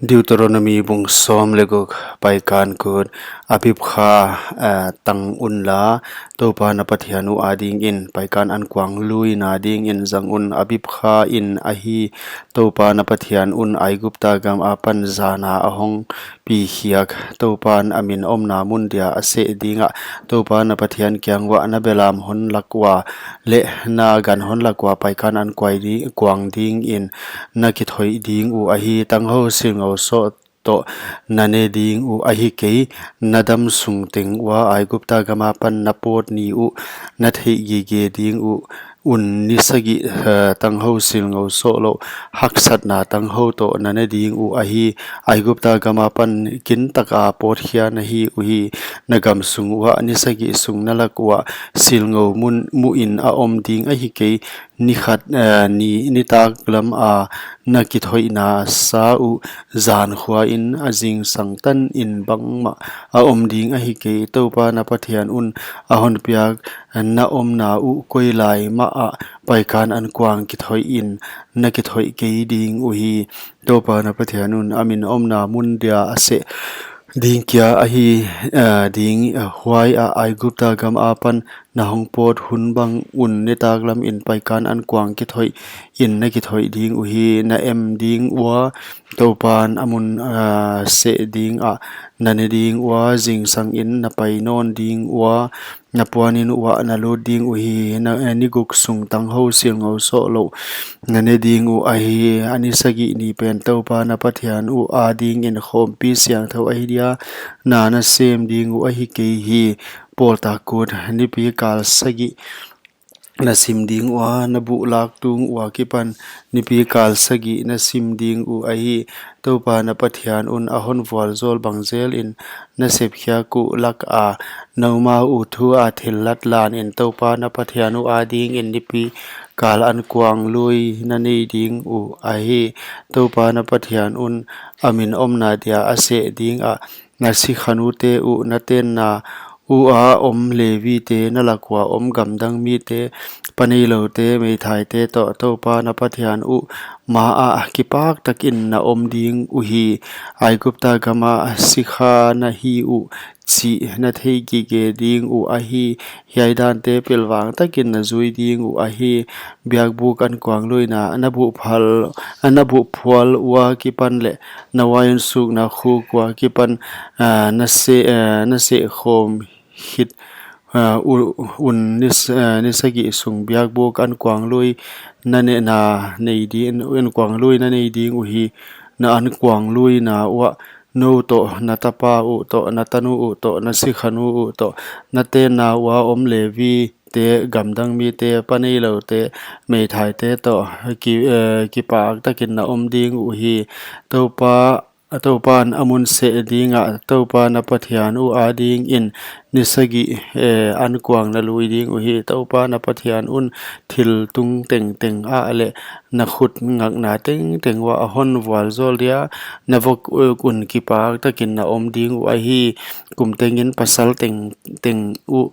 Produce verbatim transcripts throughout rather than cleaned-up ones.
Deuteronomi bung sawm leh guk. Paikan kut. Abib kha, eh, tang unla, Toupa na Pathian uh adingin paikan ankuang luina dingin zang un. Abib kha in ahi, Toupa na Pathian un Aigupta gam apan zana a hong pi khiak, Toupan a min omna mun dia a seh dingah, Toupa na Pathian kiang uah na belam hon lak ua leh na gan hon lak ua paikan ankuang dingin na kithoih ding uh ahi. Tanghou silngou soh toh na ne ding uh ahi kei. Na dam sung teng ua Aigupta gam apan na pawt ni uh na theih gige ding uh. Un ni sagih, eh, tanghou silngou soh lou, haksatna tanghou toh na ne ding uh ahi. Aigupta gam apan kin taka pawt khia na hi uhi. Na gam sung uah ni sagih sung na lak uah silngou mun muin a om ding ahi kei. Ni khat, eh, ni, nitak lam a na kithoihna sa uh, zan khua in a zingsang tan in bangmah a om ding ahi kei. Toupa na Pathian un a hon piak na omna uh koi lai mah ah paikan ankuang kithoih in na kithoih kei ding uhi. Toupa na Pathian un a min omna mun dia a seh ding kia ahi, eh, ding, eh, huai ah Aigupta gam apan na hong pawt hun bang un nitak lam in paikan ankuang kithoih in na kithoih ding uhi. Na em ding ua, Toupan a mun, ah, seh ding ah na ne ding ua, zingsang in na pai nawn ding ua, na puan in uah na lut ding uhi. Na, eh, ni guk sung tanghou silngou soh lou na ne ding uh ahi. A ni sagih ni pen Toupa na Pathian uh adingin khawmpi siangthou ahi dia, na na sem ding uh ahi kei hi. Pawltak kut. Nipi kal sagih na sim ding ua, na buh lak tung ua kipan nipi kal sagih na sim ding uh ahi. Toupa na Pathian un a hon vualzawl bang zel in na sep khiak uh lak a na um a, uh thu a thillat lan in Toupa na Pathian uh adingin nipi kal ankuang lui na nei ding uh ahi. Toupa na Pathian un a min omna dia a seh ding ah na sikhanute uh, na tenna uh a om Levite, na lak ua om gamdang mite, pa neiloute, meithaite toh Toupa na Pathian uh ma ah kipak takin na om ding uhi. Aigupta gam ah sikha na hi uh chih na thei gige ding uh ahi. Hiai dante pilvang takin na zui ding uh ahi. Biakbuk ankuang luina na buh phal, na buh phual ua kipan leh na uain sukna khuk ua kipan, ah, na seh, ah, na seh khawm khit, ah, u-, un ni s-, ah, ni sagih sung biakbuk ankuang lui na ne-, na nei di-, ankuang lui na nei ding uhi. Na ankuang luina uah nou toh, na tapa uh toh, na tanu uh toh, na sikhanu uh toh, na tenna ua om Levite, gamdang mite, pa neiloute, meithaite toh ki, eh, kipak takin na om ding uhi. Toupa, Toupan a mun seh ding ah Toupa na Pathian uh adingin ni sagih, eh, ankuang na lui ding uhi. Toupa na Pathian un thil tung tengteng ah leh na khut ngakna tengteng uah a hon vualzawl dia, na vok uk un kipak takin na om ding uh ahi. Kum tengin pasal tengteng uh,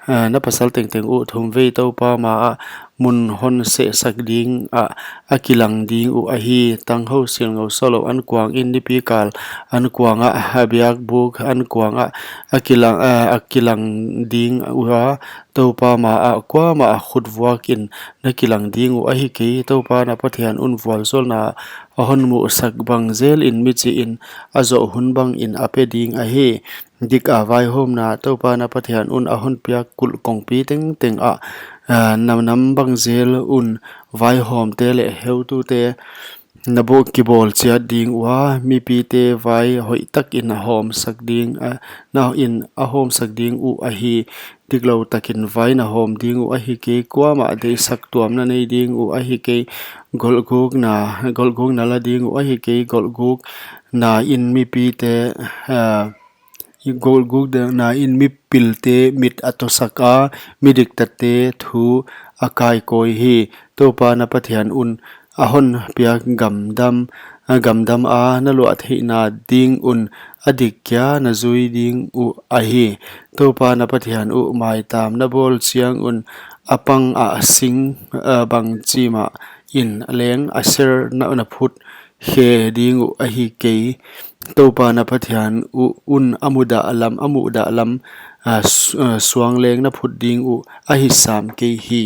ah, na pasal tengteng uh thumvei Toupa ma ah mun hon sehsak ding ah a kilang ding uh ahi. Tanghou silngou soh lou ankuang in nipi kal ankuang ah, a biakbuk ankuang ah a kilang, ah, a kilang ding ua, Toupa ma ah kuamah a khut vuak in na kilang ding uh ahi kei. Toupa na Pathian un vualzawlna a hon muhsak bang zel in michih in a zoh hun bang in a pe ding ahi. Dik a vaihawmna Toupa na Pathian un a hon piak kulh kongpi tengteng ah, ah, na nam bang zel un vaihawmte leh heutute na bawh kibawl chiat ding ua, mipite vai hoih tak in a hawmsak ding, ah, na in a hawmsak ding uh ahi. Diklou takin vai na hawm ding uh ahi kei, kuamah deihsak tuam na nei ding uh ahi kei, golhgukna, golhgukna la ding uh ahi kei, golhgukna in mipite, ah, golhgukna in mipilte mit a tosak a, midiktate thu a kaikawi hi. Toupa na Pathian un a hon piak gamdam, a gamdam a na luah theihna ding un a dik kia na zui ding uh ahi. Toupa na Pathian uh maitam na bawl chiang un a pang ah sing, ah, bangchi mah in leng a ser na, na phut khe ding uh ahi kei. Toupa na Pathian un a muhdahlam, a muhdahlam suang leng na phut ding uh ahi sam kei hi.